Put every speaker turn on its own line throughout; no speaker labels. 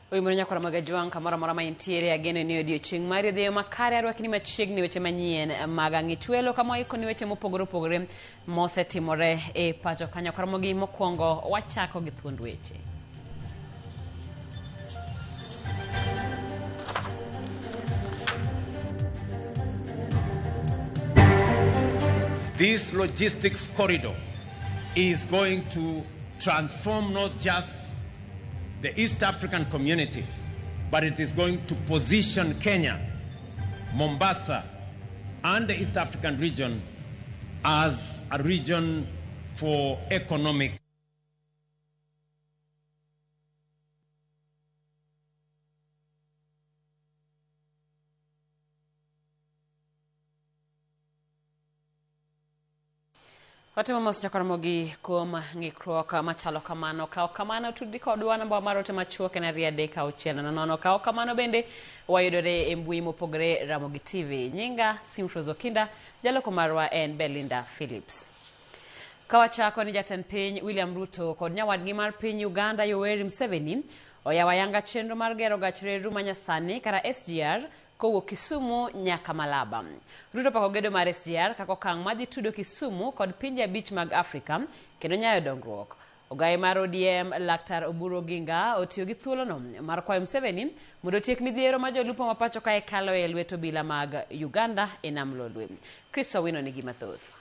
Oimore nyakwara mag Ajwang' kamoro amora ma intiere, ageno ni odiochieng' mari odhiyo makare. Arwakni machiegni weche manyien mag Ang'ichwelo kama waikoni weche mopogore opogore mosetimore e pacho ka. Nyakwara mogi mokwongo wachako gi thuond weche.
This logistics corridor is going to transform not just the East African community, but it is going to position Kenya, Mombasa, and the East African region as a region for economic
Watimo mos nyakoromogi kuom ng'ikruok machalo kamano. Ka ok kamano, tudri kodwa namba mar ote machuok en 23600. Ka ok kamano bende wayudore e mbui mopogore Ramogi TV. Nyinga Simfrose Okinda, jaloko marwa en Belinda Phillips. Kawachako ni jatend piny William Ruto kod nyawadgi mar piny Uganda Yoweri Museveni oyawo ayanga chenro mar gero gach reru manyasani kata SGR kowuok Kisumu nyaka Malaba. Ruto opako gedo mar SGR kaka okang' madhi tudo Kisumu kod pinje abich mag Afrika kendo nyayo dongruok. Ogaye mar ODM Laktar Oburu Oginga otiyo gi thuolono mar kwayo Museveni mondo otiek midhiero ma jolupo ma pacho kae kaloe e lwet obila mag Uganda e nam Lolwe. Chris Owino nigi mathoth.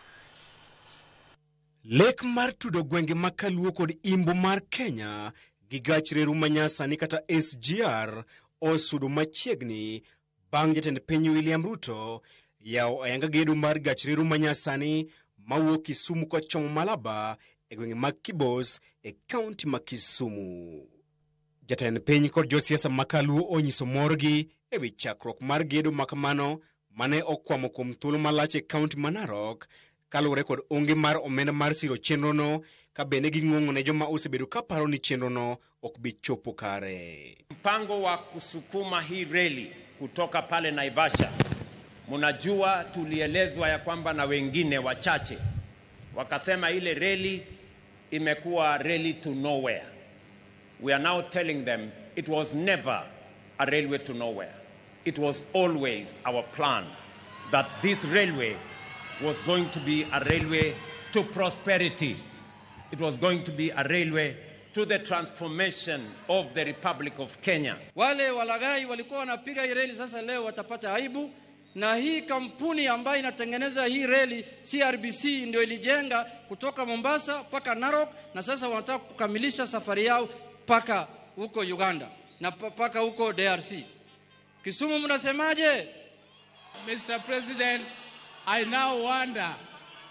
Lek mar tudo gwenge ma Kaluo kod Imbo mar Kenya gi gach reru manyasani kata SGR osudo machiegni bang' jatend piny William Ruto yawo ayanga gedo mar gach reru manyasani mawuok Kisumu kochomo Malaba e gwenge mag Kibos e kaunti ma Kisumu. Jatend piny kod josiasa ma Kaluo onyiso morgi e wi chakruok mar gedo makamano mane okwamo kuom thuolo malach e kaunti ma Narok kaluwore kod onge mar omenda mar siro chenrono ka bende ging'ong'o ne joma osebedo ka paro ni chenrono ok bi chopo kare.
Mpango wa kusukuma hii reli kutoka pale Naivasha, mnajua tulielezwa ya kwamba na wengine wachache wakasema ile reli imekuwa reli to nowhere. We are now telling them it was never a railway to nowhere. It was always our plan that this railway was going to be a railway to prosperity. It was going to be a railway to the transformation of the Republic of Kenya.
Wale walaghai walikuwa wanapiga hii reli, sasa leo watapata aibu. Na hii kampuni ambayo inatengeneza hii reli CRBC ndio ilijenga kutoka Mombasa mpaka Narok, na sasa wanataka kukamilisha safari yao mpaka huko Uganda na mpaka huko DRC. Kisumu, mnasemaje?
Mr. President, I now wonder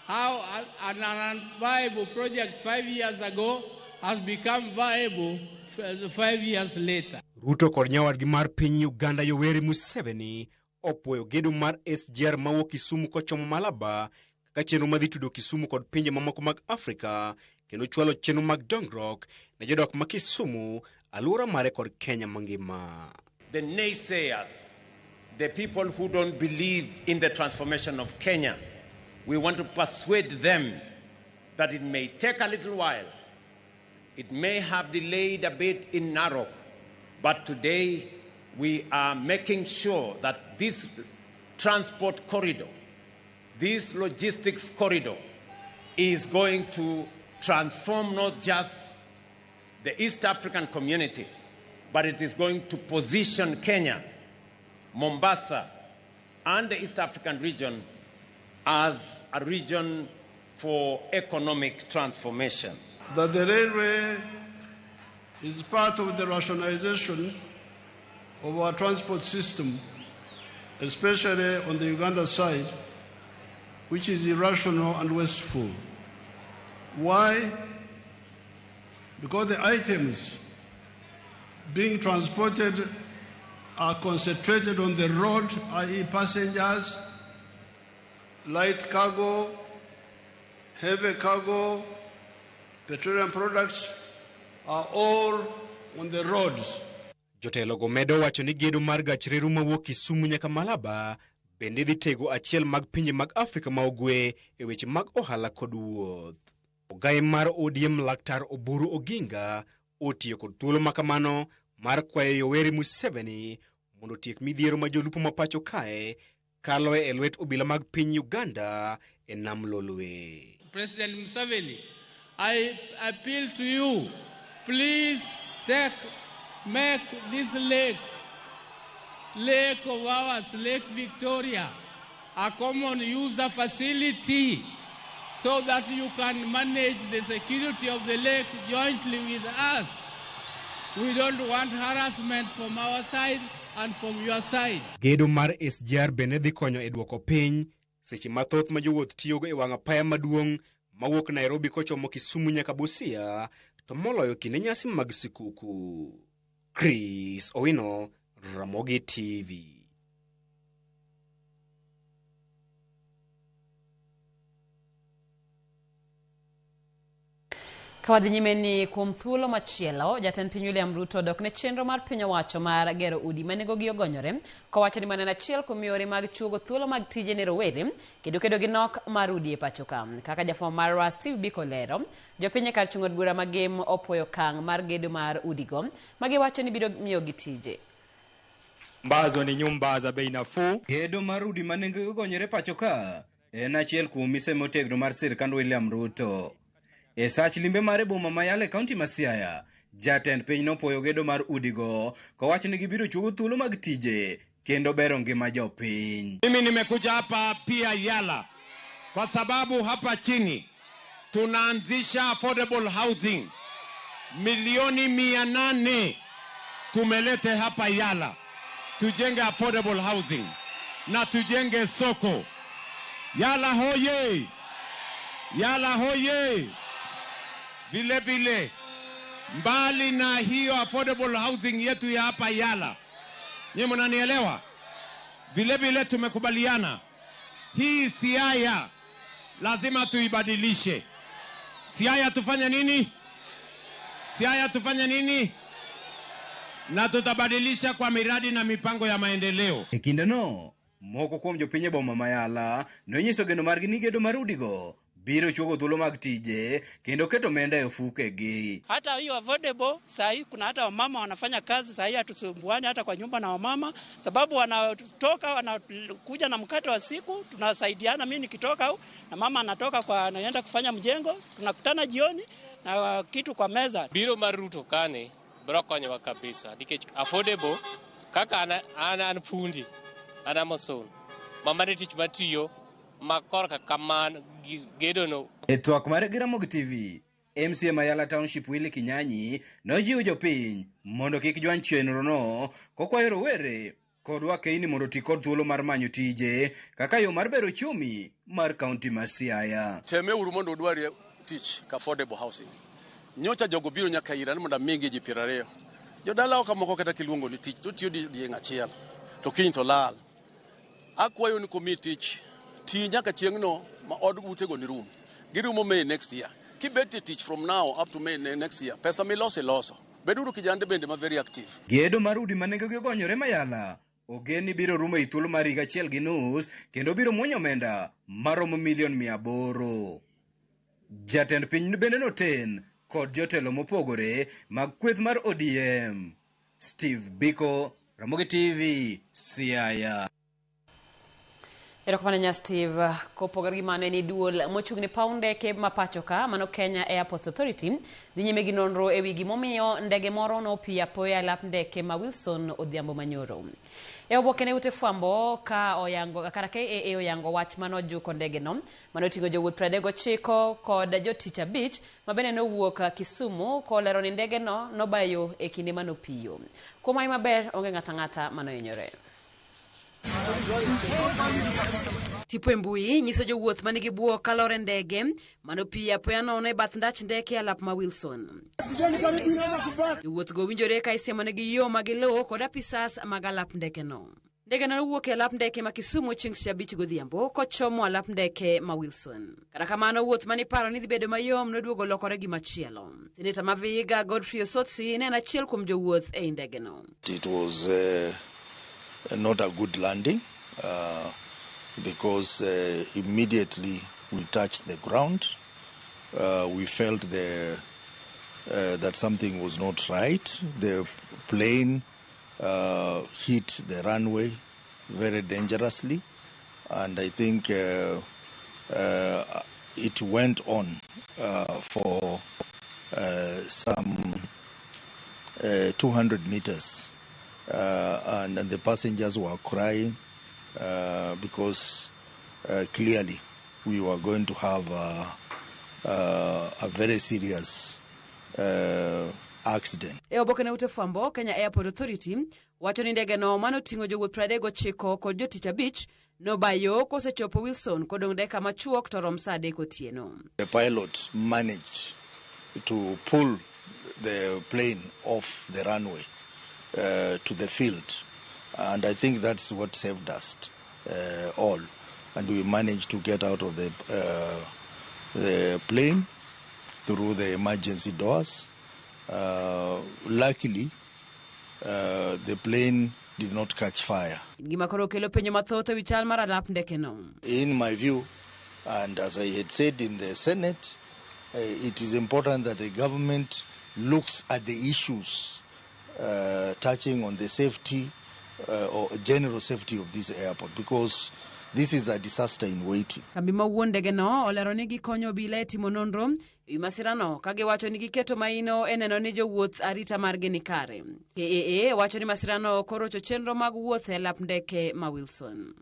how an unviable project 5 years ago has become viable 5 years later.
Ruto kod nyawadgi mar piny Uganda Yoweri Museveni opuoyo gedo mar SGR mawuok Kisumu kochomo Malaba kaka chenro madhi tudo Kisumu kod pinje mamoko mag Afrika kendo chwalo chenro mag dongruok ne jodak ma Kisumu, alwora mare kod Kenya mangima.
The naysayers, the people who don't believe in the transformation of Kenya, we want to persuade them that it may take a little while. It may have delayed a bit in Narok, but today we are making sure that this transport corridor, this logistics corridor, is going to transform not just the East African community, but it is going to position Kenya, Mombasa, and the East African region as a region for economic transformation.
That the railway is part of the rationalization of our transport system, especially on the Uganda side, which is irrational and wasteful. Why? Because the items being transported are concentrated on the road, that is passengers, light cargo, heavy cargo, petroleum products are all on the roads.
Jotelo go medo wacho ni gedo mar gach reru mawuok Kisumu nyaka Malaba bende dhi tego achiel mag pinje mag Afrika ma Ugwe e weche mag ohala kod wuoth. Ogaye mar ODM Laktar Oburu Oginga otiyo kod thuolo makamano mar kwayo Yoweri Museveni mondo otiek midhiero ma jolupo ma pacho kae kaloe e lwet obila mag piny Uganda e nam Lolwe.
President Museveni, I appeal to you, please make this lake of ours, Lake Victoria, a common user facility so that you can manage the security of the lake jointly with us. We don't want harassment from our side and from your side.
Gedo mar SGR bende dhi konyo e duoko piny seche mathoth ma jowuoth tiyogo e wang' apaya maduong' mawuok Nairobi kochomo Kisumu nyaka Busia, to moloyo kinde nyasi mag sikuku. Chris Owino, Ramogi TV.
Ka wadhi nyime ni kuom thuolo machielo, jatend piny William Ruto odok ne chenro mar piny owacho mar gero udi ma nengogi ogonyore, kowacho ni mano en achiel kuom yore mag chuogo thuolo mag tije ne rowere kendo kedo gi nok mar udi e pacho ka. Kaka jafwambo marwa Steve Biko lero, jopiny e kar chung' od bura ma Gem opuoyo okang' mar gedo mar udigo ma giwacho ni biro miyogi tije.
Ambazo ni nyumba za bei nafuu.
Gedo mar udi ma nengogi ogonyore pacho ka en achiel kuom mise motegno mar sirkand William Ruto. E sach limbe mare boma ma Yala e kaunti ma Siaya, jatend piny nopuoyo gedo mar udigo kowacho ni gibiro chuogo thuolo mag tije kendo bero ngima jopiny.
Mimi nimekuja hapa pia Yala kwa sababu hapa chini tunaanzisha affordable housing milioni 800 tumelete hapa Yala, tujenge affordable housing na tujenge soko. Yala hoye! Yala hoye! Vile vile, mbali na hiyo affordable housing yetu ya hapa Yala, nyinyi mnanielewa? Vile vile tumekubaliana hii Siaya lazima tuibadilishe. Siaya tufanye nini? Siaya tufanye nini? Na tutabadilisha kwa miradi na mipango ya maendeleo.
E kindeno, moko kuom jopiny e boma ma Yala nonyiso geno margi ni gedo mar udigo biro chuogo thuolo mag tije kendo keto omenda e ofukegi.
Hata hiyo affordable saa hii kuna hata wamama wanafanya kazi saa hii, hatusumbuani hata kwa nyumba na wamama, sababu wanatoka wanakuja na mkate wa siku, tunasaidiana. Mimi nikitoka au na mama anatoka kwa anaenda kufanya mjengo, tunakutana jioni na kitu kwa meza.
Biro mar Ruto kane biro konyowa kabisa nikech affordable kaka an fundi an Amazon mama ne tich matiyo makorka kaman gedono.
E twak mar Ramogi TV, MCA ma Yala Township Willy Kinyanyi nojiwo jopiny mondo kik jwang' chenrono kokwayo rowere kod wakeini mondo oti kod thuolo mar manyo tije kaka yo mar bero uchumi mar kaunti ma Siaya.
Temeuru mondo udwarie tich ka affordable housing. Nyocha jogo biro nyaka ira ni mondo amigi ji 20. Jodala ok moko kata kiluongo ni tich to tiyo odiechieng' achiel to kiny to lal. Akwayo ni komi tich ti nyaka chieng'no ma od utego ni rum. Girumo May next year. Kibet e tich from now up to May next year, pesa miloso iloso. Beduru kijande bende ma very active.
Gedo mar udi ma nengogi ogonyore ma Yala ogen ni biro rumo e thuolo mar higa 1.5 kendo biro muonyo omenda maromo milion 800. Jatend piny bende noten kod jotelo mopogore mag kweth mar ODM. Steve Biko, Ramogi TV, Siaya.
Erokamano nya Steve. Kopogore gi mano en ni duol mochung' ne paw ndeke ma pacho ka mano Kenya Airports Authority dhi nyime gi nonro ewi gimomiyo ndege moro nopiyo apoya e lap ndeke ma Wilson Odhiambo Manyoro. E oboke ne ute fwambo ka oyango kata KAA oyango wach manojuko ndege no manoting'o jowuoth 39 kod jotich 5 ma bende nowuok Kisumu kolero ni ndege no nobayo e kinde manopiyo. Kuom hawi maber onge ng'ato ang'ata manohinyore. Tipo e mbui nyiso jowuoth manigi buok kalore ndege manopiyo apoya nono e bath ndach ndeke e alap ma Wilson. Jowuoth go winjore ka isiemonegi yo ma giluwo kod apisas mag alap ndeke no. Ndege no nowuok e alap ndeke ma Kisumu chieng' tich abich godhiambo kochomo alap ndeke ma Wilson. Kata kamano wuoth maniparo ni dhi bedo mayom noduogo lokore gi machielo. Seneta ma Vihiga Godfrey Osotsi ne en achiel kuom jowuoth ei ndege no.
It was not a good landing because immediately we touched the ground, we felt that something was not right. The plane hit the runway very dangerously, and I think it went on for some 200 meters, and the passengers were crying because clearly we were going to have a very serious accident.
E oboke ne ute fwambo, Kenya Airport Authority wacho ni ndege no manoting'o jowuoth 39 kod jotich 5 nobayo kosechopo Wilson kodong' dakika machuok to rom saa 3 otieno.
The pilot managed to pull the plane off the runway to the field, and I think that's what saved us all. And we managed to get out of the plane through the emergency doors. Luckily, the plane did not catch fire.
Gima koro kelo penjo mathoth ewi chal mar alap ndeke no.
In my view, and as I had said in the Senate, it is important that the government looks at the issues touching on the safety or general safety of this airport, because this is a disaster in waiting.
Kambi ma wuon ndege no olero ni gikonyo obila e timo nonro ewi masirano ka giwacho ni giketo maino e neno ni jowuoth arita margi ni kare. KAA wacho ni masirano ok orocho chenro mag wuoth e lap ndeke ma Wilson.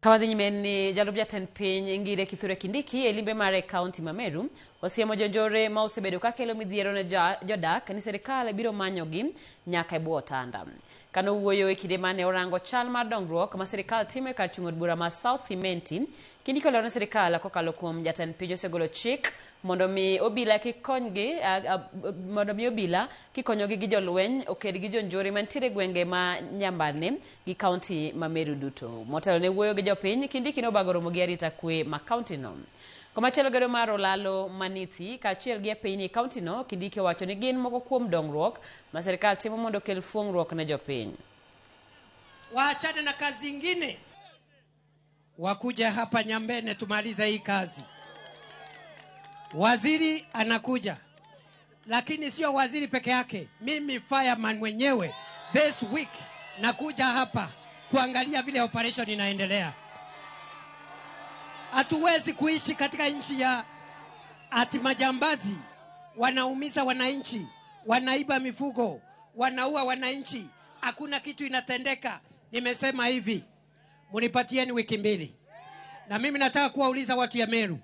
Kawadhi nyime ni jalup jatend piny Ngire Kithure Kindiki e limbe mare e kaunti ma Meru osiemo jonjore ma osebedo kakelo midhiero ne jodak ni sirikal biro manyogi nyaka e bwo otanda. Kanowuoyo e kinde mane orango chal mar dongruok ma sirikal timo e kar chung' od bura ma South Imenti, Kindiki olero ni sirikal kokalo kuom jatend piny osegolo chik mondo mi obila kikonyogi gi jolweny oked gi jonjore mantiere gwenge ma Nyambane gi kaunti ma Meru duto. Motelo ne wuoyo gi jopiny, Kindiki nobago romo gi arita kwe ma kaunti no. Komachielo gedo mar olalo Manithi kaachiel gi apeyni e kaunti no, Kindiki owacho ni gin moko kuom dongruok ma sirikal timo mondo okel fuong'ruok ne jopiny.
Waachane na kazi ingine, wakuja hapa Nyambene tumalize hii kazi. Waziri anakuja, lakini sio waziri peke yake. Mimi fireman mwenyewe this week nakuja hapa kuangalia vile operation inaendelea. Hatuwezi kuishi katika nchi ya ati majambazi wanaumiza wananchi, wanaiba mifugo, wanaua wananchi, hakuna kitu inatendeka. Nimesema hivi, munipatieni wiki 2. Na mimi nataka kuwauliza watu ya Meru,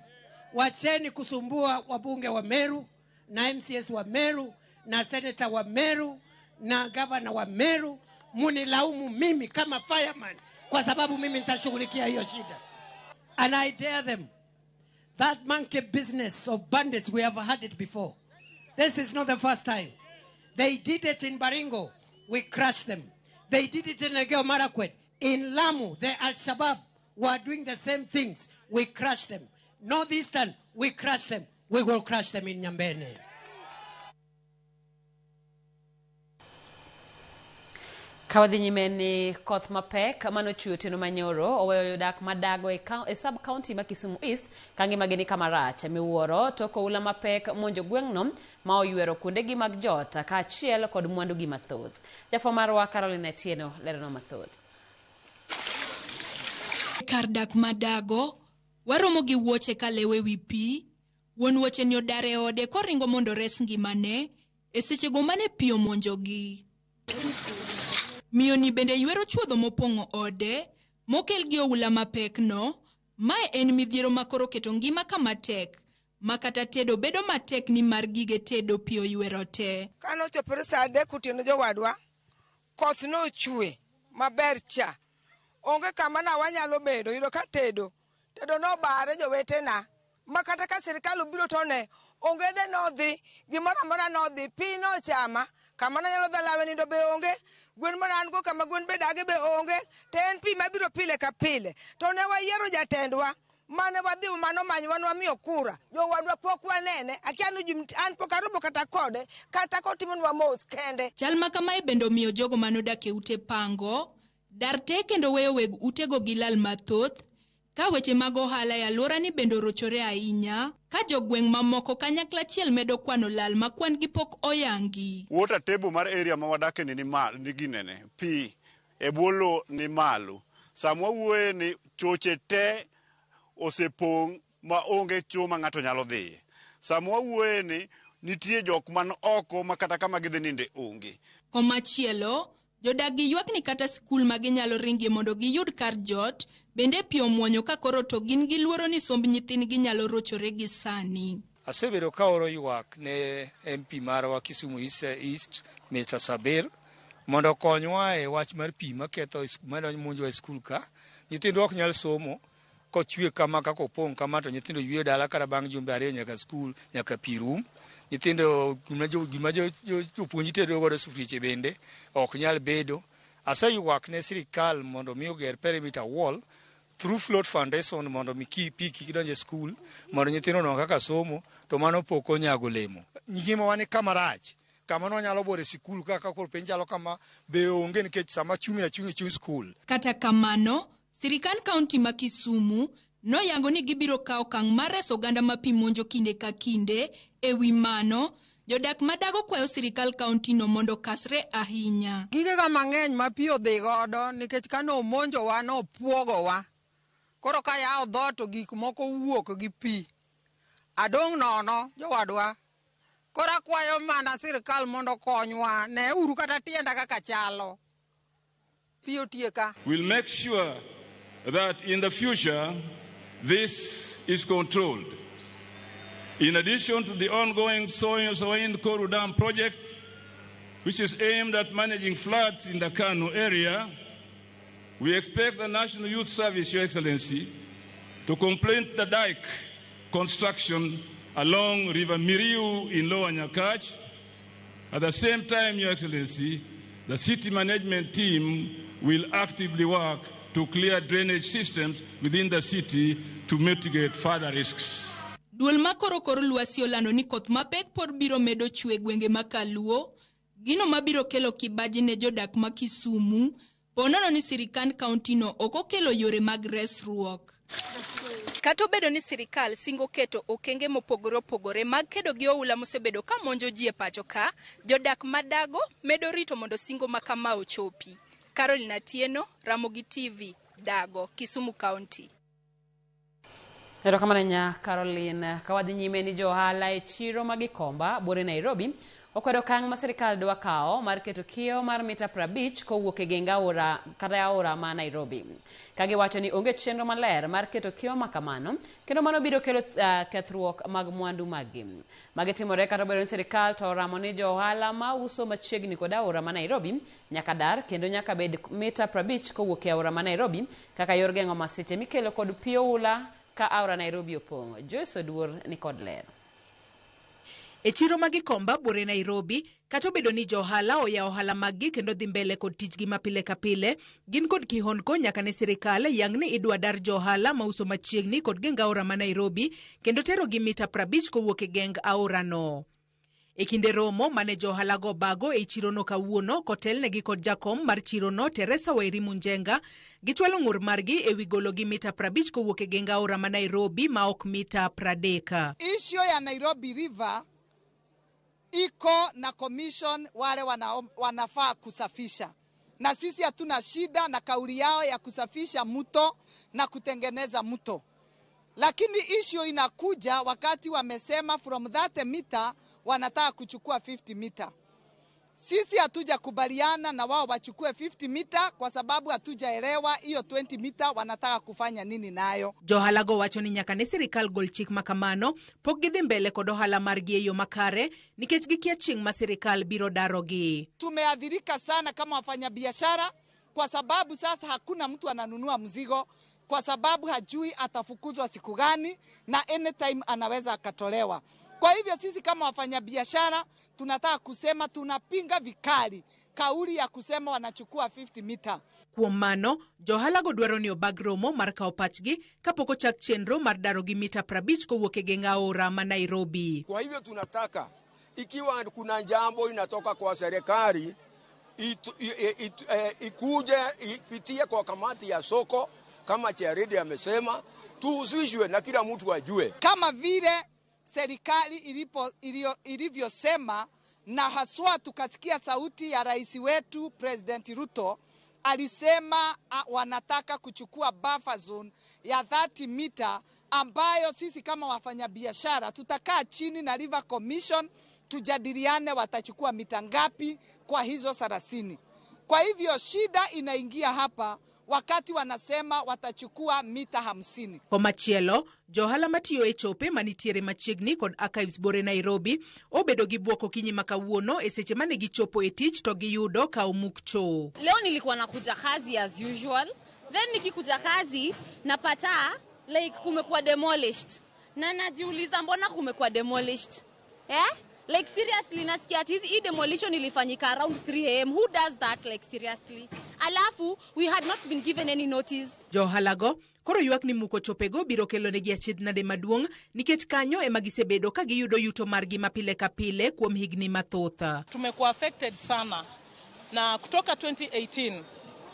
wacheni kusumbua wabunge wa Meru na MCS wa Meru na senator wa Meru na governor wa Meru. Munilaumu mimi kama fireman kwa sababu mimi nitashughulikia hiyo shida. And I dare them. That monkey business of bandits, we have had it before. This is not the first time. They did it in Baringo. We crushed them. They did it in Elgeyo Marakwet. In Lamu, the Al-Shabaab were doing the same things. We crushed them. Northeastern, we crushed them. We will crush them in Nyambene.
Kawadhi nyime ni koth mapek manochwe otieno manyoro oweyo jodak madago e sub county ma Kisumu East ka ngimagi ni kama rach miwuoro tok oula mapek monjo gweng'no ma oywero kuondegi mag jot kaachiel kod mwandugi mathoth. Jafwambo marwa Caroline Atieno leronwa mathoth.
Kar dak madago waromo gi wuoche kalewe wi pi. Wuon wuoche ni odar e ode koringo mondo ores ngimane e sechego mane pi omonjogi. Miyo ni bende ywero chuodho mopong'o ode mokel gi oula mapek no. Mae en midhiero makoro keto ngima kama tek ma kata tedo bedo matek ni mar gige tedo pi oywero te.
Kanochopore saa 3 otieno jowadwa, koth nochwe maber cha. Onge kama na wanyalo bedo, yudo ka tedo. Tedo nobare jowetena. Ma kata ka sirikal obiro to ne, onge de nodhi, gimoro amora nodhi, pi nochama, kama nanyalo dhi lawe nindo be onge, gwen mane an go kama gwen be dage be onge, to en pi mabiro pile ka pile. To ne wayiero jatendwa, mane wadhi mano manywa nwamiyo kura, jowadwa pok wanene, akia ni an pok aromo kata kode, kata kotimonwa mos kende.
Chal ma kamae bende omiyo jogo manodak e ute pango dar te kendo weyo weg utego gi lal mathoth Ka weche mag ohala e alworani bende orochore ahinya, ka jogweng' mamoko kanyakla achiel medo kwano lal ma kwan gi pok oyangi.
Water table mar area ma wadake ni malo, ni ginene, pi e bwo lowo ni malo. Sama wawuoye ni choche te osepong' ma onge cho ma ng'ato nyalo dhiye. Sama wawuoye ni nitie jok man oko ma kata kama gidhi ninde onge.
Komachielo, jodak gi ywak ni kata sikul ma ginyalo ringie mondo giyud kar jot, bende pi omuonyo ka koro to gin gi luoro ni somb nyithindgi nyalo rochore gi sani.
Asebedo ka oro ywak ne MP marwa Kisumu East, Mr. Sabir, mondo okonywa e wach mar pi maketho madonjo e skul ka. Nyithindwa ok nyal somo kochwe kama kaka opong' kama to nyithindo yweyo dala kata bang' jumbe ariyo nyaka skul nyaka pi rum. Nyithindo gima jopuonj tedo godo sufrieche bende ok nyal bedo. Aseywak ne sirikal mondo mi oger perimeter wall through float foundation mondo mi pi kik donj e skul mondo nyithindo onwang' kaka somo, to mano pok onyago olemo. Ngimawa ni kama rach, kama nwanyalo bore sikul kaka koro piny chalo kama be onge nikech sama chung' achung' e chuny skul.
Kata kamano, sirikand kaunti ma Kisumu noyango ni gibiro kawo okang' mar reso oganda ma pi monjo kinde ka kinde. E wi mano, jodak madago kwayo sirikal kaunti no mondo okasre ahinya.
Gigega mang'eny ma pi odhi godo nikech kane omonjowa nopuogowa. Koro ka yawo dhoot to gik moko wuok gi pi. Adong' nono jowadwa. Koro akwayo mana sirikal mondo okonywa. Ne uru kata tienda kaka chalo. Pi otieka.
We'll make sure that in the future this is controlled. In addition to the ongoing Soin Koru Dam project, which is aimed at managing floods in the Kanu area, we expect the National Youth Service, Your Excellency, to complete the dike construction along River Miriu in Lower Nyakach. At the same time, Your Excellency, the city management team will actively work to clear drainage systems within the city to mitigate further risks.
Duol ma koro kor lwasi olando ni koth mapek pod biro medo chwe gwenge ma Kaluo, gino mabiro kelo kibaji ne jodak ma Kisumu, ponono ni sirikand kaunti no ok okelo yore mag resruok. Kata obedo ni sirikal singo keto okenge mopogore opogore mag kedo gi oula mosebedo ka monjo ji e pacho ka, jodak madago medo rito mondo singo ma kama ochopi. Caroline Atieno, Ramogi TV, Dago, Kisumu County.
Erokamano nya Caroline. Ka wadhi nyime ni johala e chiro ma Gikomba, buore Nairobi, okwedo okang' ma sirikal dwa kawo mar keto kiewo mar mita 50 kowuok e geng aora kata aora ma Nairobi. Ka giwacho ni onge chenro maler mar keto kiewo ma kamano, kendo mano biro kelo kethruok mag mwandu maggi. Magi timore kata obedo ni sirikal to oramo ni johala ma uso machiegni kod aora ma Nairobi nyaka dar kendo nyaka bed mita 50 kowuok e aora ma Nairobi kaka yor geng'o masiche mikelo kod pi oula ka aora Nairobi opong'. Joyce Oduor ni kod ler.
E chiro ma Gikomba buore Nairobi, kata obedo ni johala oyawo ohala maggi kendo dhi mbele kod tijgi ma pile ka pile, gin kod kihondko nyaka ne sirikal yang ni idwa dar johala mauso machiegni kod geng aora ma Nairobi kendo terogi mita 50 kowuok e geng aorano. E kinde romo mane johalago bago e chirono kawuono kotelnegi kod jakom mar chirono Teresa Wairimu Njenga, gichwalo ng'ur margi ewi gologi mita 50 kowuok e geng aora ma Nairobi ma ok mita 30.
Issue ya Nairobi River iko na commission wale wanafaa kusafisha, na sisi hatuna shida na kauli yao ya kusafisha mto na kutengeneza mto, lakini issue inakuja wakati wamesema from that meter wanataka kuchukua 50 meter. Sisi hatujakubaliana na wao wachukue 50 meter kwa sababu hatujaelewa hiyo 20 meter wanataka kufanya nini nayo.
Johalago wacho ni nyaka ne sirikal gol chik makamano pok gidhi mbele kod ohala margi e yo makare nikech gikia chieng' ma sirikal biro darogi.
Tumeadhirika sana kama wafanyabiashara kwa sababu sasa hakuna mtu ananunua mzigo kwa sababu hajui atafukuzwa siku gani na anytime anaweza akatolewa. Kwa hivyo sisi kama wafanyabiashara tunataka kusema tunapinga vikali kauli ya kusema wanachukua 50 meter.
Kuom mano, johalago dwaro ni obag romo mar kawo pachgi kapok ochak chenro mar darogi mita 50 kowuok e geng aora ma Nairobi.
Kwa hivyo tunataka ikiwa kuna jambo inatoka kwa serikali ikuje ipitie kwa kamati ya soko. Kama Chairedi amesema, tuhusishwe na kila mtu ajue.
Kama vile serikali ilivyosema, na haswa tukasikia sauti ya rais wetu President Ruto alisema wanataka kuchukua buffer zone ya 30 mita, ambayo sisi kama wafanyabiashara tutakaa chini na River Commission tujadiliane watachukua mita ngapi kwa hizo 30. Kwa hivyo shida inaingia hapa wakati wanasema watachukua mita 50.
Komachielo, johala matiyo e chope manitiere machiegni kod Archives Bore Nairobi obedo gi bwok okinyi ma kawuono e seche mane gichopo e tich to giyudo ka omuk choo.
Leo nilikuwa nakuja kazi as usual, then nikikuja kazi napata like kumekuwa demolished. Na najiuliza mbona kumekuwa demolished? Like seriously, nasikia ati hii demolition ilifanyika around 3 am. Who does that, like seriously? Alafu we had not been given any notice.
Johalago koro ywak ni muko chopego biro kelo negi achiedh nade maduong' nikech kanyo ema gisebedo ka giyudo yuto margi ma pile ka pile kuom higni mathoth.
Tumekuwa affected sana na kutoka 2018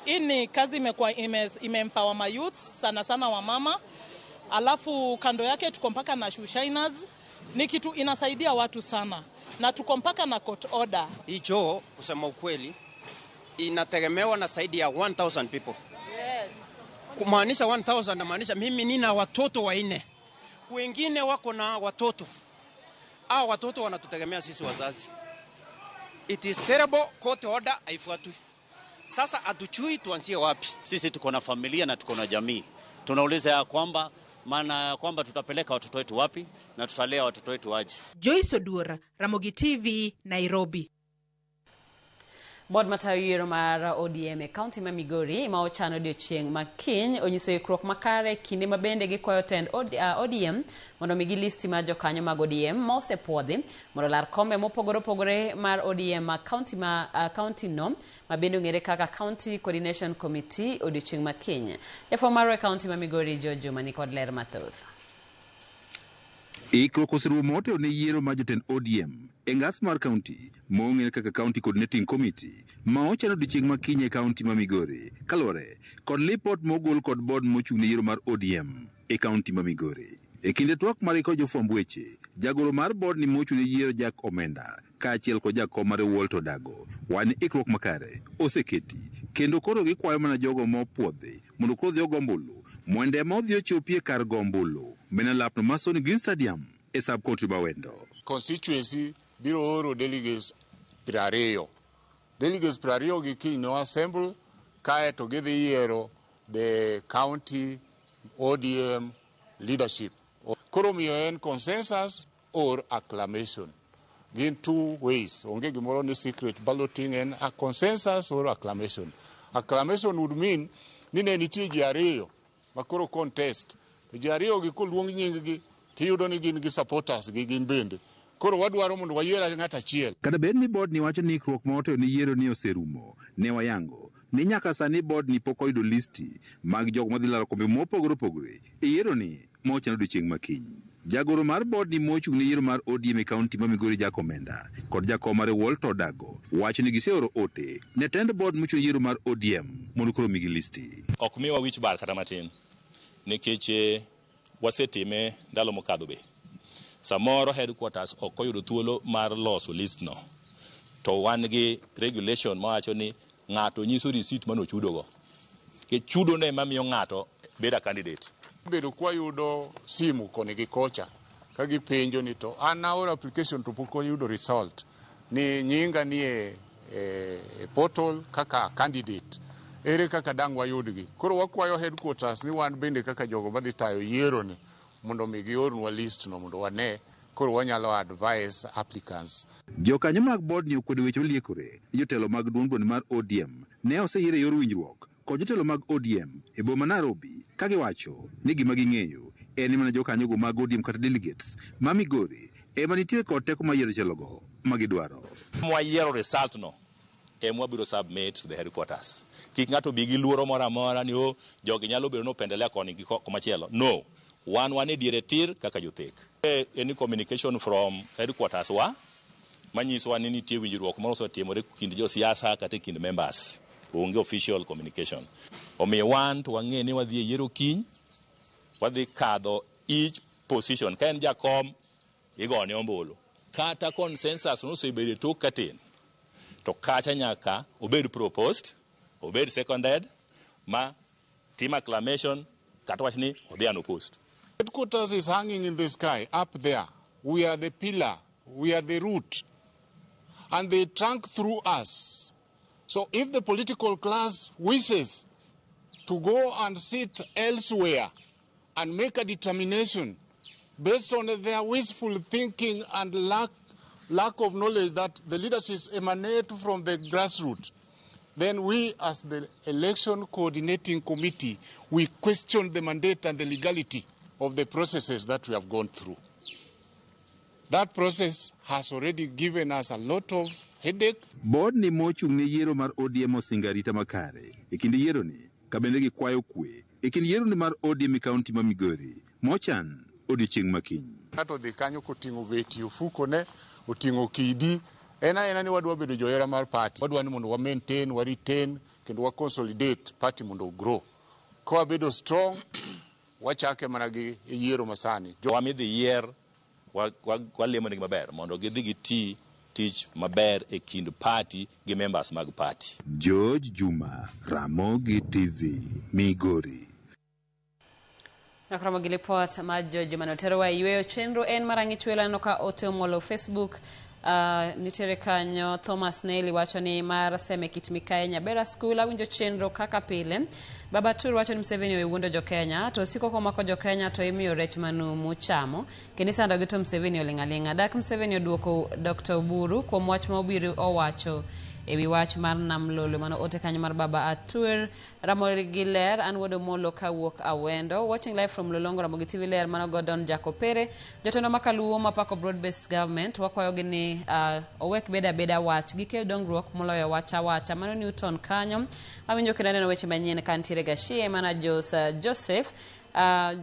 hii ni kazi imekuwa imeempower ma youth sana sana wamama, alafu kando yake tuko mpaka na shoe shiners. Ni kitu inasaidia watu sana na tuko mpaka na court order.
Hii choo kusema ukweli inategemewa na zaidi ya 1000 people.
Yes.
Kumaanisha 1000 namaanisha mimi nina watoto 4. Wengine wako na watoto. Hao watoto wanatutegemea sisi wazazi. It is terrible, court order haifuatwi. Sasa hatuchui tuanzie wapi?
Sisi tuko na familia na tuko na jamii. Tunauliza ya kwamba maana kwamba tutapeleka watoto wetu wapi na tutalea watoto wetu aje.
Joyce Odur, Ramogi TV, Nairobi.
Board matayo yiero mar ODM e kaunti ma Migori ma ochano odiochieng' ma kiny onyiso ikruok makare kinde ma bende gikwayo tend ODM mondo omigi listi mar jokanyo mag ODM ma osepuodhi mondo olar kombe mopogore opogore mar ODM ma kaunti ma kaunti no ma bende ong'ere kaka County Coordination Committee odiochieng' ma kiny. Jafwambo marwa e kaunti ma Migori George Juma ni kod ler mathoth.
Ikruok oserumo motelo ne yiero mar jotend ODM e ngas mar kaunti mong'ere kaka County Coordinating Committee ma ochano odiochieng' ma kiny e kaunti ma Migori kaluwore kod lipot mogol kod board mochung' ne yiero mar ODM e kaunti ma Migori. E kinde twak mare kod jofwamb weche, jagoro mar board ni mochung' ne yiero Jack Omenda kaachiel kod jakom mare Walter Odago wacho ni ikruok makare oseketi kendo koro gikwayo mana jogo mopuodhi mondo koro odhi ogo ombulu mondo ema odhi ochopie kar go ombulu mene lapno mar Sony Green Stadium e sub county ma Wendo.
Constituency biro oro delegates 20. Delegates 20 gi kiny no assemble kae to gidhi yiero the county ODM leadership. Koro miyo en consensus or acclamation. Gin two ways. Onge gimoro ni secret balloting en a consensus or acclamation. Acclamation would mean ni ne nitie ji ariyo ma koro contest. To ji ariyo gi koluong nying gi tiyudo ni gin gi supporters gi gin bende. Koro wadwaro mondo wayier ng'at achiel.
Kata bed ni board ni wacho ni ikruok ma otelo ne yiero ni oserumo, ne wayango ni nyaka sani board ni pok oyudo listi mag jogo madhi laro kombe mopogore opogore e yiero ni ma ochano odiochieng' ma kiny. Jagoro mar board ni mochung' ne yiero mar ODM e kaunti ma Migori Jack Omenda kod jakom mare Walter Odago wacho ni giseoro ote ne tend board mochung' ne yiero mar ODM mondo koro omigi listi.
Ok miwa wich bar kata matin nikech wasetime ndalo mokadho be. Samoro headquarters ok oyudo thuolo mar loso list no, to wan gi regulation mawacho ni ng'ato nyiso receipt mane ochudogo. Nikech chudo no ema miyo ng'ato bedo a candidate.
Bedo kwayudo simu koni gi kocha ka gipenjo ni to an naoro application to pok oyudo result ni nyinga ni e portal kaka candidate, ere kaka dang' wayudgi. Koro wakwayo headquarters ni wan bende kaka jogo madhi tayo yiero ni mondo mi giornwa list no mondo wane koro wanyalo advise applicants.
Jokanyo mag board ni okwedo weche moliekore ni jotelo mag duond buon mar ODM ne oseyier e yor winjruok kod jotelo mag ODM e boma Nairobi ka giwacho ni gima ging'eyo en ni mana jokanyogo mag ODM kata delegates ma Migori ema nitie kod teko mar yiero jotelogo ma gidwaro.
Mwayiero result no ema wabiro submit to the headquarters. Kik ng'ato bi gi luoro moro amora ni o jogi nyalo bedo ni opendelea koni gi komachielo. No. Wan e diere tir kaka jothek. Any communication from headquarters wa manyisowa ni nitie winjruok moro osetimore kind josiasa kata e kind members. Onge official communication. Omiyo wan to wang'e ni wadhi e yiero kiny, wadhi kadho each position. Ka en jakom, igone ombulu. Kata consensus nosebedo e tok katin, to kacha nyaka obed proposed, obed seconded, ma tim acclamation, kata wach ni odhi unopposed.
Headquarters is hanging in the sky up there. We are the pillar, we are the root, and they trunk through us. So if the political class wishes to go and sit elsewhere and make a determination based on their wishful thinking and lack of knowledge that the leadership emanate from the grassroots, then we as the election coordinating committee, we question the mandate and the legality of the processes that we have gone through. That process has already given us a lot of headache.
Board ni mochung' ne yiero mar ODM osingo arita makare e kind yiero ni ka bende gikwayo kwe e kind yiero ni mar ODM e kaunti ma Migori mochan odiochieng' ma kiny.
Ng'ato odhi kanyo koting'o beti ofukone, oting'o kidi, en aena ni wadwa bedo johera mar party. Wadwa ni mondo wa maintain, wa retain, kendo wa consolidate party mondo grow. Ka wabedo strong, wachake mana gi yiero masani.
Jowa midhi yier walemonegi maber mondo gidhi giti tich maber e kind party gi members mag party.
George Juma, Ramogi TV, Migori.
Nakromo gi lipot mar George Juma noterowa e yweyo chenro en mar ang'ich welo aneno ka ote omolo Facebook. Nitiere kanyo Thomas Nelly wacho ni mar Seme Kit Mikayi Nyabera School awinjo chenro kaka pile. Baba Tur wacho ni Museveni owuondo jo Kenya to osiko komako jo Kenya to imiyo rech manumu chamo kendo isandogi to Museveni oling' aling'a. Dak Museveni oduoko Dr. Oburu kuom wach ma Oburu owacho ewi wach mar Nam Lolwe. Mano ote kanyo mar Baba Atwer. Ramogi Ler, an wuod Omolo kawuok Awendo. Watching live from Lolongo, Ramogi TV Ler, mano Gordon Jakopere. Jotelo makaluo mapako broad based government, wakwayogi ni owek beda abeda wach, gikel dongruok moloyo wach awacha. Mano Newton kanyo. Awinjo kendo aneno weche manyien kantiere Gashie, mana Joseph.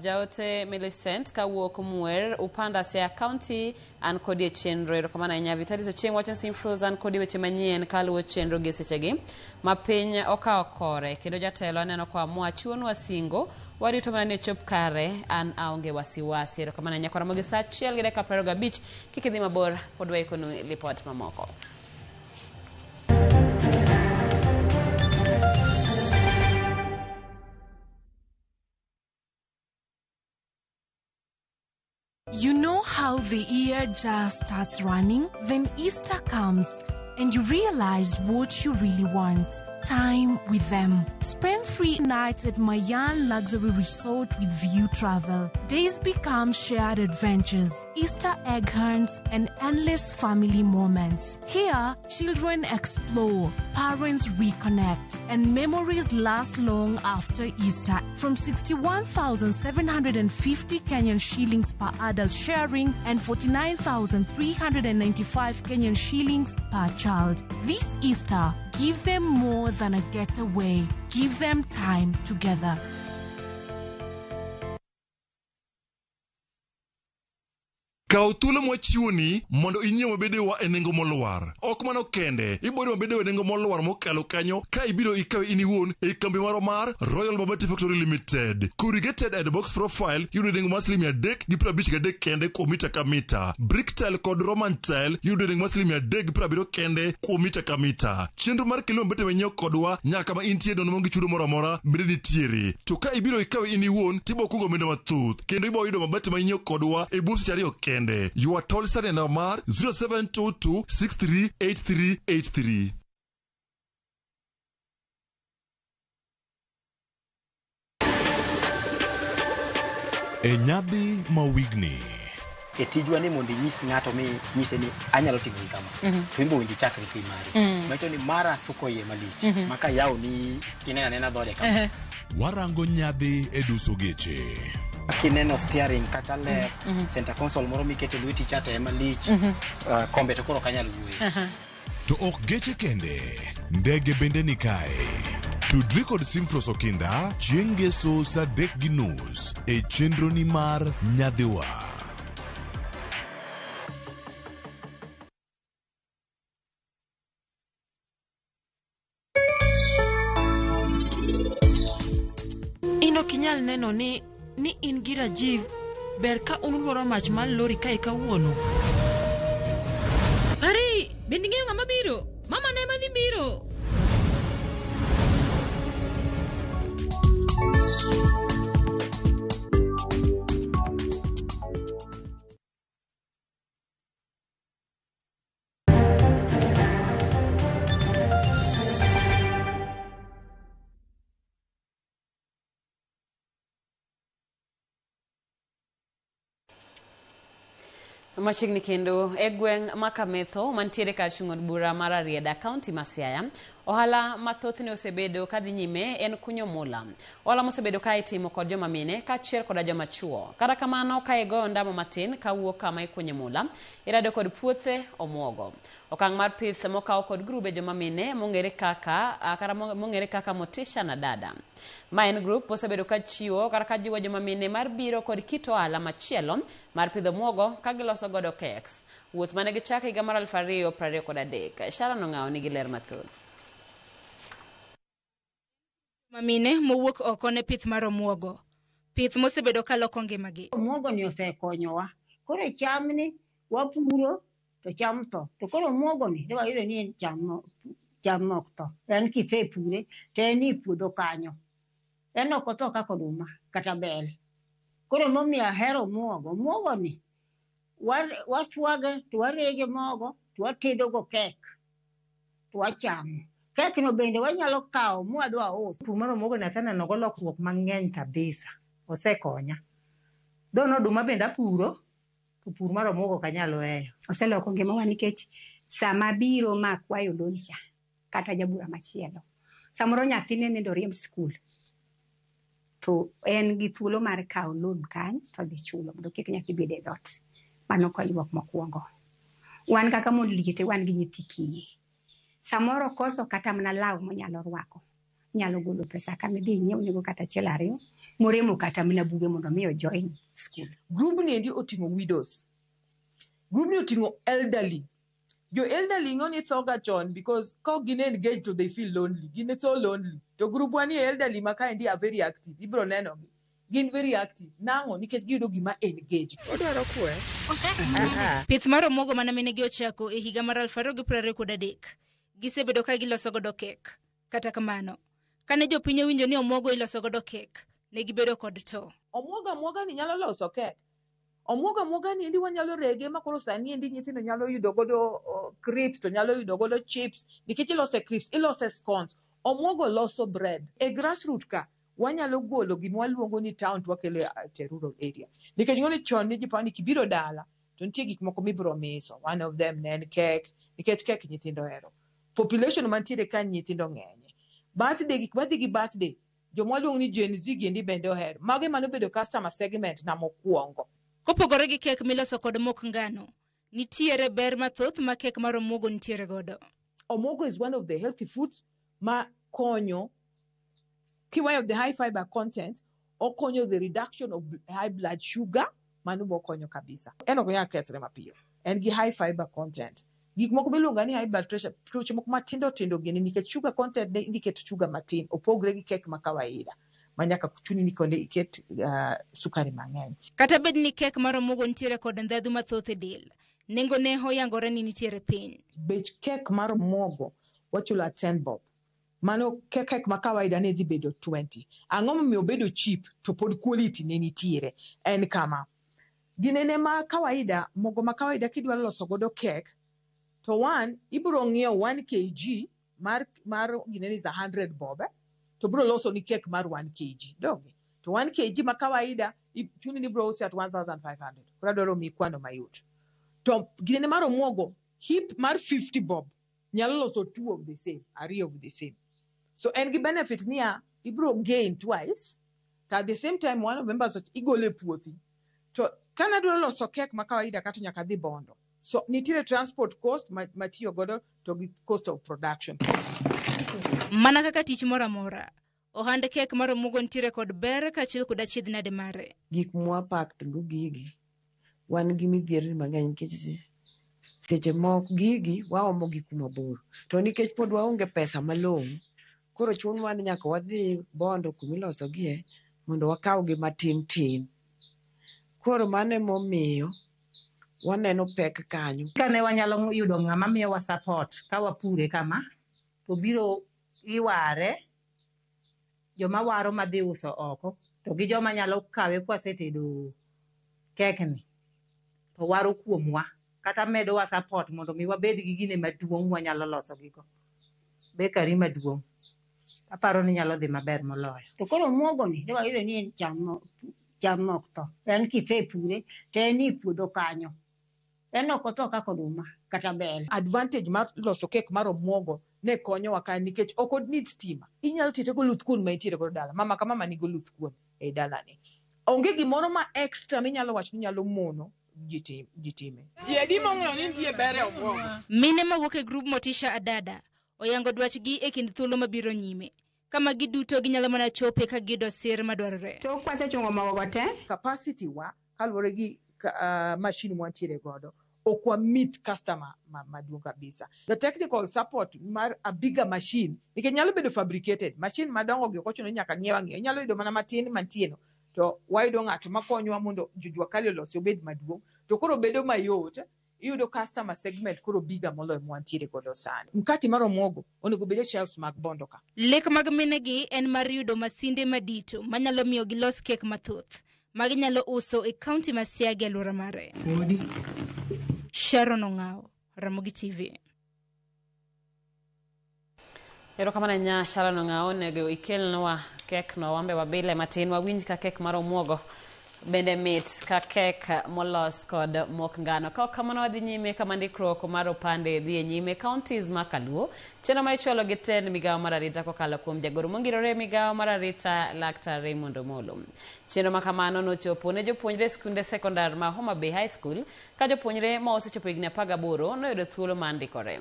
Jaote Millicent kawuok Mwer, Upanda Siaya County, an kodi e chenro. Erokamano ahinya. Vitalis Ochieng' wacho ni Simfros an kodi weche manyien kaluwo chenro gi sechegi ma piny okawo kore kendo jatelo aneno koamua chiwonwa singo warito mana ni ochop kare an aonge wasiwasi. Erokamano ahinya. Koromo gi saa 1:25 kik idhi mabor pod waikonu lipot mamoko.
You know how the year just starts running? Then Easter comes and you realize what you really want. Time with them. Spend 3 nights at Mayan Luxury Resort with View Travel. Days become shared adventures, Easter egg hunts, and endless family moments. Here, children explore, parents reconnect, and memories last long after Easter. From 61,750 Kenyan shillings per adult sharing and 49,395 Kenyan shillings per child. This Easter, give them more than a getaway. Give them time together.
Kaw thuolo mwachiwoni mondo inyiew mabedewa e nengo molwar. Ok mano kende, ibiro mabedewa e nengo molwar mokalo kanyo ka ibiro ikawe in iwuon e kambi marwa mar Royal Mabati Factory Limited. Corrugated and box profile yudo e nengo mar siling 353 kende kuom mita ka mita. Brick tile kod Roman tile yudo e nengo mar siling 370 kende kuom mita ka mita. Chenro mar kelo mabete manyiew kodwa nyaka ma intie nono maonge chudo moro amora bende nitiere. To ka ibiro ikawe in iwuon tibo kungo omenda mathoth kendo ibo yudo mabati manyiew kodwa e bwo seche 2 kende. Ywa tol sani e namba mar 0722 638383.
E nyadhi ma wigni.
E tijwa ni mondo inyis ng'ato mi nyise ni anyalo timo gi kama. To in be owinjo ichakri gi mari. Manyiso ni mara suko iye malich. Ma ka yawo ni ineno anena dhode kama.
Warango nyadhi e duso geche.
Kineno steering kacha ler, center console moro mikete lweti cha to ema lich. Kombe to koro ok anyal wuoye.
To ok geche kende, ndege bende ni kae. Tudri kod Simfros Okinda chieng' ngeso saa 3:30 e chenroni mar Nyadhiwa.
inyal neno ni ni in gi Rajiv ber ka un ulworo mach mar lori kae kawuono?
Pari, bende ing'eyo ng'ama biro? Mama ne ema dhi biro.
Machiegni kendo e gweng' ma Kametho mantiere kar chung' od bura mar Rarieda, kaunti ma Siaya, ohala mathoth ne osebedo kadhi nyime en kunyo mula. Ohala mosebedo ka itimo kod joma mine kaachiel koda joma chuo. Kata kamano ka igoyo ndamo matin kawuok kama ikunye mula, irado kod puothe omuogo. Okang' mar pith mokaw kod grube joma mine mong'ere kaka kata mong'ere kaka Motisha na Dada. Ma en grup mosebedo ka chiwo kata ka jiwo joma mine mar biro kod kit ohala machielo mar pidho muogo ka giloso godo cakes. Wuoth mane gichako higa mar 2023. Sharon Ong'awo nigi ler mathoth.
Mamine mowuok oko ne pith mar omuogo. Pith mosebedo ka loko ngimagi.
Omuogo ni osekonyowa. Koro cham ni wapuro to cham tho. To koro omuogo ni to wayudo ni en cham cham ok tho. En kisepure to en e puodho kanyo. En ok otho kaka oduma kata bel. Koro emomiyo ahero omuogo. Omuogo ni waswage to warege mogo to watedo go kek to wachamo. Kek no bende wanyalo kawo mwadhi waus.
Pur mar omuogo ni aseneno go lokruok mang'eny kabisa. Osekonya. Though no oduma bende apuro, to pur mar omuogo ok anyal weyo.
Oseloko ngimawa nikech sama biro ma akwayo loan cha kata jabura machielo, samoro nyathine nende oriemb skul to en gi thuolo mar kawo loan kany to odhi chulo mondo kik nyathi bed e dhoot. Mano konyruok mokwongo. Wan kaka mond liete wan gi nyithi kiye. Samoro okoso kata mana law monyalo rwako. Inyalo golo pesa kama idhi inyiew kata achiel ariyo moremo kata mana buge mondo mi o join skul.
Grubni endi oting'o widows. Grubni oting'o elderly. Jo elderly ng'o ni tho ga chon because ka ok gin engaged to they feel lonely. Gin so lonely. To grubwa ni elderly ma kaendi are very active. Ibiro neno gi. Gin very active. Nang'o? Nikech giyudo gima engage.
Odwaro kwe.
Pith mar omuogo mana minegi ochako e higa mar 2023. Gisebedo ka giloso godo kek. Kata kamano, kane jopiny owinjo ni omuogo iloso godo kek, ne gibedo kod to.
Omuogo amuoga ni nyalo loso kek. Omuogo amuoga ni endi wanyalo rege ma koro sani endi nyithindo nyalo yudo godo crisps to nyalo yudo godo chips nikech ilose crisps, ilose scones. Omuogo loso bread. E grassroot ka wanyalo golo gima waluongo ni town to wakelo e rural area. Nikech ng'o ni chon ne ji paro ni kibiro dala to nitie gik moko mibiro miso. One of them ne en kek nikech kek nyithindo ohero. Population mantiere ka nyithindo ng'enye. Birthday gik madhi gi birthday joma waluongo ni Gen Z gi endi bende ohero. Mago ema nobedo customer segment na mokwongo.
Kopogore gi kek miloso kod mok ngano, nitiere ber mathoth ma kek mar omuogo nitiere godo.
Omuogo is one of the healthy foods ma konyo kiweyo the high fiber content, okonyo the reduction of high blood sugar, mano bokonyo kabisa. En ok onyal kethre mapiyo. En gi high fiber content. Gik moko miluongo ni high blood pressure, tuoche moko matindo tindo gini nikech sugar content ne idhi keto sugar matin, opogre gi kek ma kawaida ma nyaka chuni ni konde iket sukari mang'eny.
Kata bed ni kek mar omuogo nitiere kod ndhadhu mathoth e del, nengo ne oyangore ni nitiere piny.
Bech kek mar omuogo wachulo 10 bob. Mano kek ma kawaida ne dhi bedo 20. Ang'o momiyo obedo cheap to pod quality ne nitiere? En kama. Ginene ma kawaida, mogo ma kawaida kidwaro loso godo kek, to one, ibiro ng'iewo 1 kg mar ginene is 100 bob, to biro loso ni kek mar 1 kg. Donge? To 1 kg ma kawaida, chuni ni ibiro use at 1500. Koro adwaro miyi kwano mayot. To ginene mar omuogo, heap mar 50 bob, nyalo loso 2 of the same, ariyo of the same. So en gi benefit niya, ibiro gain twice, to at the same time one of members igole puothi. To kana dwaro loso kek ma kawaida kato nyaka dhi Bondo. So nitiere transport cost matiyo godo to gi cost of production.
Mana kaka tich moro amora, ohand kek mar omuogo nitiere kod ber kaachiel kod achiedh nade mare.
Gik mwa packed go gigi, wan gi midhierni mang'eny nikech seche moko gigi waomo gi kuma bor. To nikech pod waonge pesa malong'o, koro chunwa ni nyaka wadhi Bondo kumilosogie mondo wakawgi matin tin. Koro mano emomiyo waneno pek kanyo.
Kane wanyalo yudo ng'ama miyowa support ka wapure kama, to biro iware, joma waro madhi uso oko, to gi joma nyalo kawe kwasetedo kekni, to waro kuomwa, kata medowa support mondo mi wabed gi gine maduong' mwanyalo loso gigo. Bakery maduong'. Aparo ni nyalo dhi maber moloyo.
To koro omuogo ni ne wayudo ni en cham cham mok tho. En kisepure to en e puodho kanyo. En ok otho kaka oduma kata bel.
Advantage mar loso kek mar omuogo ne konyowa ka nikech ok need stima. Inyalo tete goluth kuon ma intiere godo dala. Mama ka mama nigi oluth kuon e dalane. Onge gimoro ma extra minyalo wacho ni nyalo mono ji time.
Ji adi mong'eyo ni nitie ber e omuogo?
Mine mawuok e grup Motisha Adada oyango dwachgi e kind thuolo mabiro nyime, kama giduto ginyalo mana chope ka giyudo sir madwarore.
Tok kwasechungo mogo te,
Capacity wa kaluwore gi machine mwantiere godo ok wa meet customer maduong' kabisa. The technical support mar a bigger machine nikech nyalo bedo fabricated machine madongo gi ok ochuno ni nyaka ng'iew ang'iewa inyalo yudo mana matin mantie no to wayudo ng'ato makonyowa mondo jojua kali olose obed maduong' to koro bedo mayot iyudo customer segment koro bigger moloyo mwantiere godo sani. Mkati mar omuogo onego bed e shelves mag Bondo ka.
Lek mag minegi en mar yudo masinde madito manyalo miyo gilos kek mathoth ma ginyalo uso e kaunti ma Siaya gi alwora mare. Sharon Ong'awo, Ramogi TV.
Erokamano ahinya Sharon Ong'awo, onego ikelnwa kek no wambe wabile matin wawinj ka kek mar omuogo bende mit ka kek molos kod mok ngano. Ka ok kamano wadhi nyime kama ndikruok mar opande dhi e nyime counties ma Kaluo. Chenro ma ichwalo gi tend migawo mar arita kokalo kuom jagoro mongirore migawo mar arita Laktar Raymond Omolo. Chenro ma kamano nochopo ne jopuonjre skunde sekondar ma Homa Bay High School ka jopuonjre ma osechopo higni 18 noyudo thuolo mar ndikore.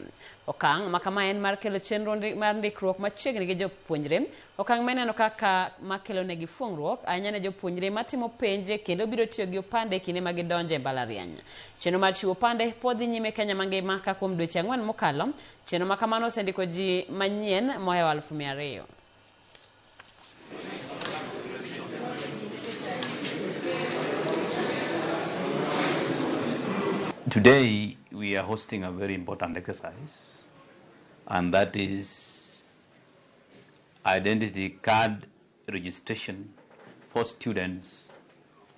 Okang' ma kama en mar kelo chenro mar ndikruok machiegni gi jopuonjre. Okang' mineno kaka makelo negi fuong'ruok ahinya ne jopuonjre matimo penj kendo biro tiyo gi opande kinde ma gidonjo e mbalariany. Chenro mar chiwo opande pod dhi nyime Kenya mangima ka kuom dweche 4 mokalo, chenro ma kamano osendiko ji manyien mohewo 200,000.
Today we are hosting a very important exercise, and that is identity card registration for students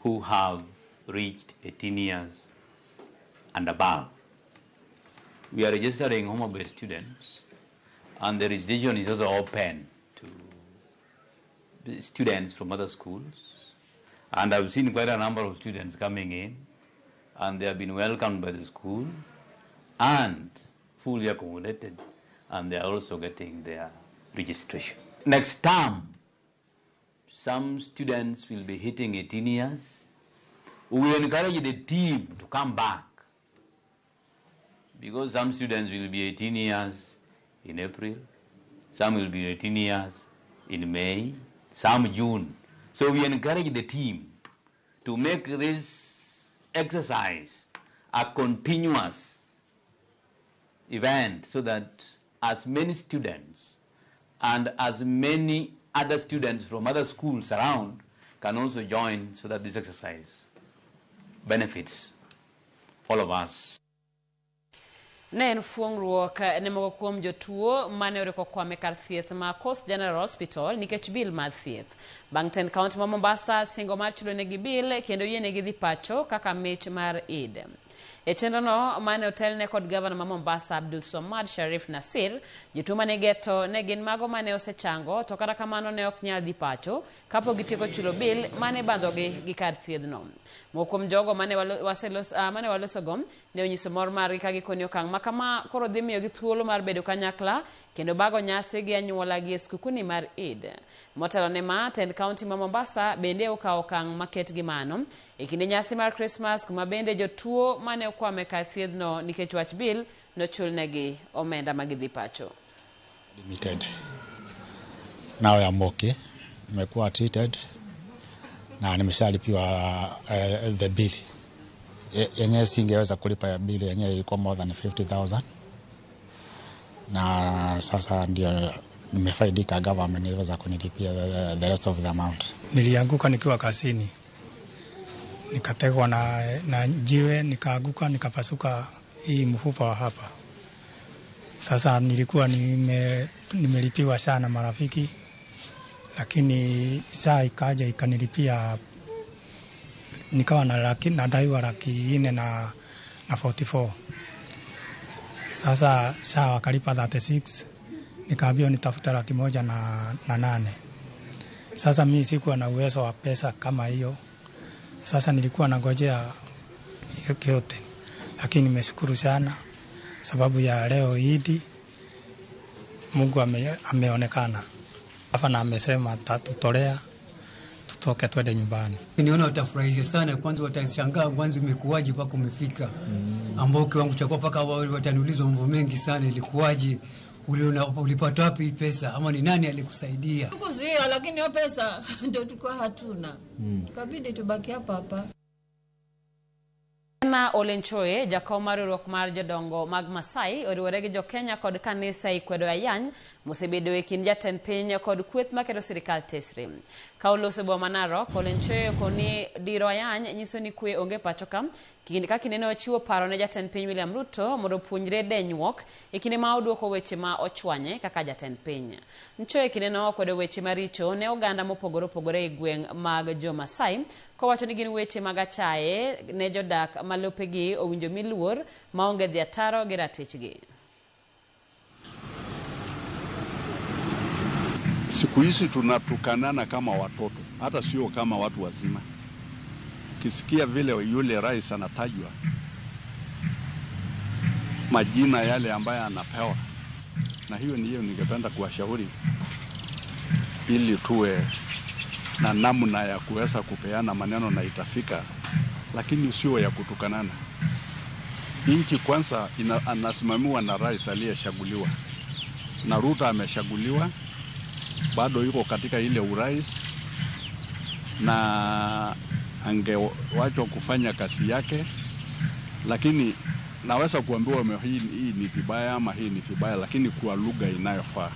who have reached 18 years and above. We are registering Homa Bay students, and the registration is also open to students from other schools. And I've seen quite a number of students coming in, and they have been welcomed by the school and fully accommodated, and they are also getting their registration. Next term, some students will be hitting 18 years. We will encourage the team to come back, because some students will be 18 years in April, some will be 18 years in May, some June. So we encourage the team to make this exercise a continuous event so that as many students and as many other students from other schools around can also join, so that this exercise benefits all of us.
Ne en fuong'ruok ne moko kuom jotuo mane oriko kwame kar thieth ma Coast General Hospital nikech bil mar thieth. Bang' tend kaunti ma Mombasa singo mar chulo negi bil kendo yienegi dhi pacho kaka mich mar Eid. E chenrono mane otelne kod gavana ma Mombasa Abdul Somad Sharif Nasir, jotuo mane geto ne gin mago mane osechango to kata kamano ne ok nyal dhi pacho kapok gitieko chulo bil mane bandhogi gi kar thiedhno. Moko kuom jogo mane walosogo ne onyiso mor margi ka gikoni okang' ma kama koro dhi miyogi thuolo mar bedo kanyakla kendo bago nyasi gi anyuola gi e skukuni mar Eid. Motelo ne ma, tend kaunti ma Mombasa bende okawo okang' maket gi mano e kinde nyasi mar Christmas, kuma bende jotuo mane okwame kar thiedhno nikech wach bil nochulnegi omenda ma gidhi pacho.
Admitted. Now I am okay. Nimekuwa treated na nimeshalipiwa the bill. Yenyewe singeweza kulipa ya bill yenyewe ilikuwa more than 50,000. Na sasa ndio Nimefaidika, government iliweza kunilipia the rest of the amount.
Nilianguka nikiwa kazini, nikategwa na jiwe, nikaanguka nikapasuka hii mfupa wa hapa. Sasa nilikuwa nimelipiwa SHA na marafiki, lakini SHA ikaja ikanilipia, nikawa nadaiwa 400,000 na 44. Sasa SHA wakalipa 36, nikaambiwa nitafute 108,000. Sasa mimi sikuwa na uwezo wa pesa kama hiyo. Sasa nilikuwa nangojea yote, lakini nimeshukuru sana sababu ya leo Idi, Mungu ameonekana hapa na amesema atatutolea tutoke twende nyumbani.
Niona watafurahia sana, kwanza watashangaa kwanza imekuwaje mpaka umefika, ambao kiwango cha mpaka wataniuliza mambo mengi sana, ilikuwaje, ulipata wapi pesa ama ni nani alikusaidia?
Tukuzuia, lakini hiyo pesa ndio tulikuwa hatuna. Tukabidi tubaki hapa hapa.
Na Ole Nchoe, jakom mar riwruok mar jodongo mag Masai, oriwore gi jokenya kod kanisa e kwedo ayany mosebedo e kind jatend piny kod kweth maketo sirikal tesre. Ka oloso e boma ma Narok, Ole Nchoe okoni diro ayany nyiso ni kwe onge pacho ka, ka kindeno ochiwo paro ne jatend piny William Ruto mondo opuonjre denyuok e kinde ma oduoko weche ma ochwanye kaka jatend piny. Nchoe kindeno okwedo weche maricho ne oganda mopogore opogore e gweng' mag jo Masai, kowacho ni gin weche mag achaye ne jodak ma lopegi owinjo mi luor maonge dhi ataro gi ratichgi.
Siku hizi tunatukanana kama watoto, hata sio kama watu wazima. Ukisikia vile yule rais anatajwa, majina yale ambayo anapewa, na hiyo ndiyo ningependa kuwashauri ili tuwe na namna ya kuweza kupeana maneno na itafika, lakini sio ya kutukanana. Nchi kwanza anasimamiwa na rais aliyechaguliwa, na Ruto amechaguliwa, bado yuko katika ile urais, na angewachwa kufanya kazi yake. Lakini naweza kuambiwa hii ni vibaya ama hii ni vibaya, lakini kwa lugha inayofaa.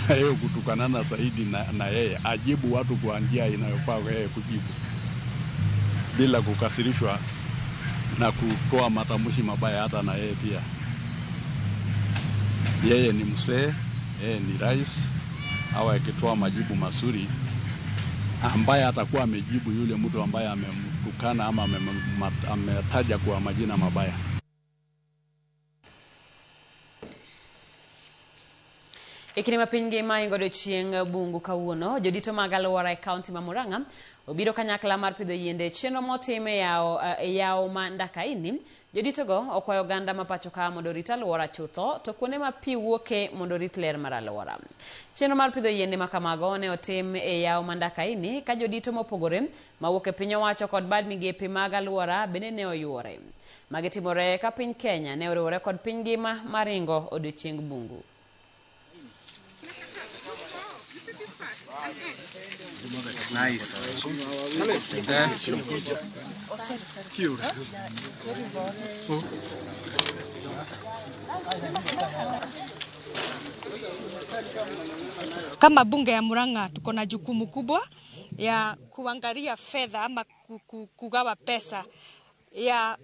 Yeye kutukanana zaidi na yeye ajibu watu kwa njia inayofaa yeye kujibu, bila kukasirishwa na kutoa matamshi mabaya hata na yeye pia. Yeye ni mzee, yeye ni rais, au akitoa majibu mazuri ambaye atakuwa amejibu yule mtu ambaye amemtukana ama ametaja kwa majina mabaya.
E kinde ma piny ngima ingo odiochieng' bungu kawuono, jodito mag alwora e kaunti ma Murang'a obiro kanyakla mar pidho yiende e chenro motim e yawo ma Ndakaini. Joditogo okwayo oganda ma pacho ka mondo orit alwora chutho, to kuonde ma pi wuoke mondo orit ler mar alwora. Chenro mar pidho yiende ma kamago ne otim e yawo ma Ndakaini ka jodito mopogore mawuok e piny owacho kod bad migepe mag alwora bende ne oyuore. Magi timore ka piny Kenya ne oriwore kod piny ngima maringo odiochieng' bungu.
Nice.
Kama bunge ya Murang'a tuko na jukumu kubwa ya kuangalia fedha ama kugawa pesa ya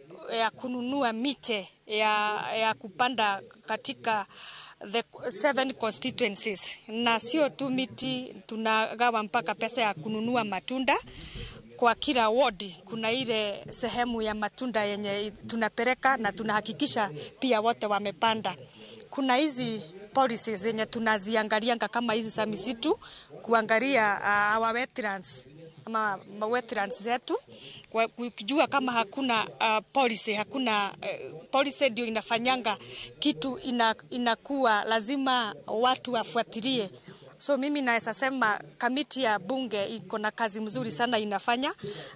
kununua miche ya kupanda katika the 7 constituencies, na sio tu miti, tunagawa mpaka pesa ya kununua matunda kwa kila ward. Kuna ile sehemu ya matunda yenye tunapeleka na tunahakikisha pia wote wamepanda. Kuna hizi policies zenye tunaziangalianga kama hizi za misitu, kuangalia our wetlands ama wetlands zetu, kujua kama hakuna policy, hakuna policy ndio inafanyanga kitu inakuwa lazima watu wafuatilie. So mimi naweza sema kamiti ya bunge iko na kazi mzuri sana inafanya,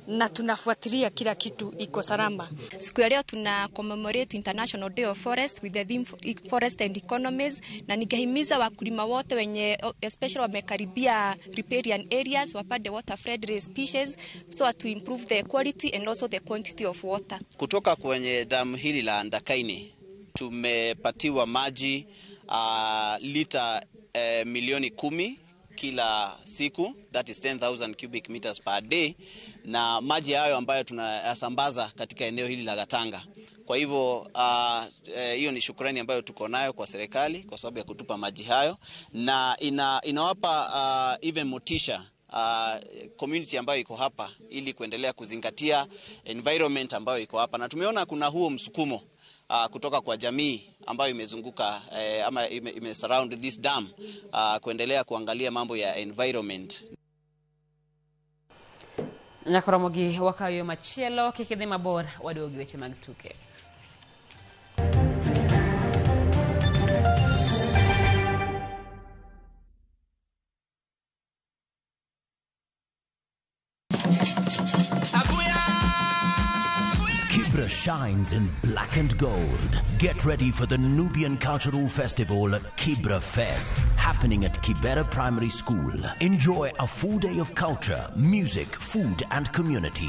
na tunafuatilia kila kitu iko salama.
Siku ya leo tuna commemorate International Day of Forest with the theme Forest and Economies, na ningehimiza wakulima wote wenye especially wamekaribia riparian areas wapande water friendly species so as to improve the quality and also the quantity of water.
Kutoka kwenye damu hili la Ndakaini tumepatiwa maji lita
milioni 10 kila siku, that is 10,000 cubic meters per day, na maji hayo ambayo tunayasambaza katika eneo hili la Gatanga. Kwa hivyo hiyo ni shukrani ambayo tuko nayo kwa serikali kwa sababu ya kutupa maji hayo, na inawapa even motisha community ambayo iko hapa ili kuendelea kuzingatia environment ambayo iko hapa, na tumeona kuna huo msukumo kutoka kwa jamii ambayo imezunguka ama ime surround this dam, kuendelea kuangalia mambo ya environment.
Nyakoromogi wakayo machielo kik idhi mabor waduogi weche mag tuke.
Kibra shines in black and gold. Get ready for the Nubian Cultural Festival, Kibra Fest, happening at Kibera Primary School. Enjoy a full day of culture, music, food, and community.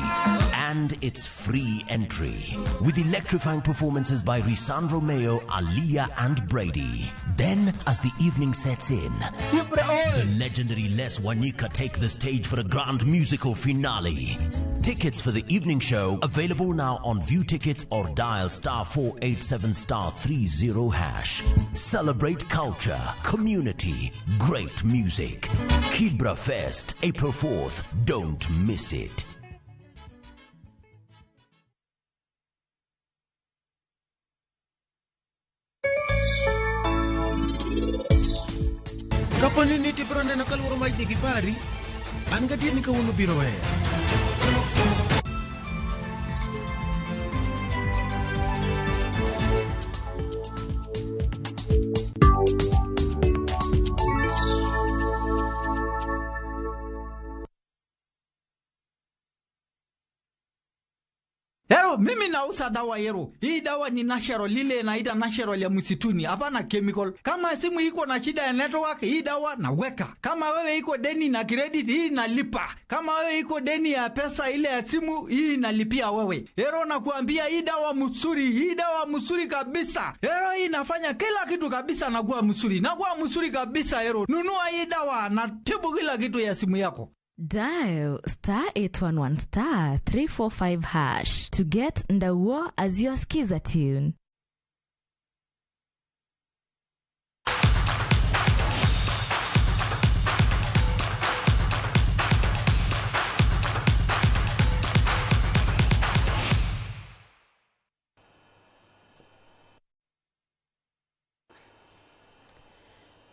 And it's free entry. With electrifying performances by Risandro Mayo, Aliyah, and Brady. Then, as the evening sets in, the legendary Les Wanyika take the stage for a grand musical finale. Tickets for the evening show available now on View Tickets or dial *487*30#. Celebrate culture, community, great music. Kibra Fest, April 4th. Don't miss it.
Kapo ni nitie biro neno ka luoro mar nigi pari, an gadier ni kawuono biro weyo.
Yero, mimi nauza dawa yero. Hii dawa ni natural, lile inaita natural ya msituni, hapana chemical. Kama simu iko na shida ya network, hii dawa naweka. Kama wewe iko deni na credit, hii nalipa. Kama wewe iko deni ya pesa ile ya simu, hii nalipia wewe. Yero nakuambia hii dawa mzuri, hii dawa mzuri kabisa. Yero hii inafanya kila kitu kabisa na kuwa mzuri. Na kuwa mzuri kabisa yero. Nunua hii dawa na tibu kila kitu ya simu yako.
Dial *811 *345# to get Ndauo as your skiza tune.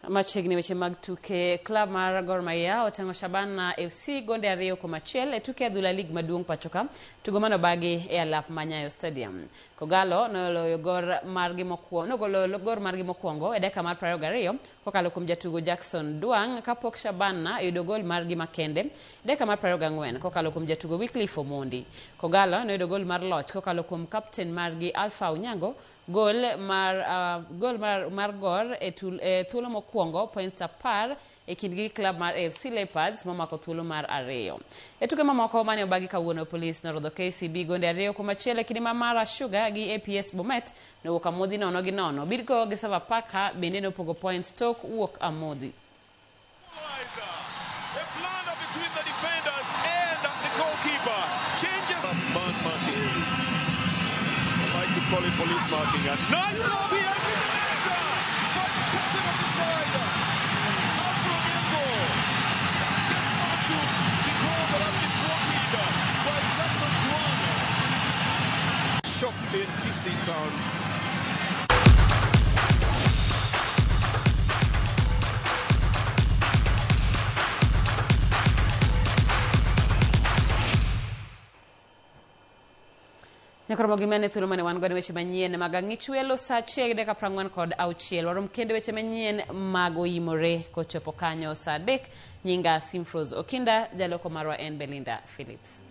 Machiegni weche mag tuke. Klab mar Gor Mahia otang'o Shabana FC gonde 2-1 e tuke adhula lig maduong' pachoka tugo manobagi e alap ma Nyayo Stadium. Kogalo noloyo gor margi mokwongo e dakika mar 22 kokalo kuom jatugo Jackson Duang' kapok Shabana oyudo gol margi makende e dakika mar 24 kokalo kuom jatugo Wycliffe Omondi. Kogalo noyudo gol mar loch kokalo kuom kapten margi Alpha Onyango. Gol mar Gor e thuolo mokwongo points 10 e kindgi klab mar AFC Leopards momako thuolo mar 2. E tuke mamoko mane obagi kawuono, Police norodho KCB gonde 2-1 e kinde ma Mara Sugar gi APS Bomet nowuok amodhi 0-0. Bidco gi Sofapaka bende nopogo points tok wuok amodhi.
Call it police marking, and nice lob here, it's in the net by the captain of the side, Alfred Onyango gets onto the ball that has been brought in by Jackson Duan.
Shop in Kisii Town.
Nyakoromogi mane thuolo mane wan godo weche manyien mag ang'ich welo saa 1:46. Warom kendo weche manyien mag oyimore kochopo kanyo saa 3. Nyinga Simfros Okinda, jaloko marwa en Belinda Phillips.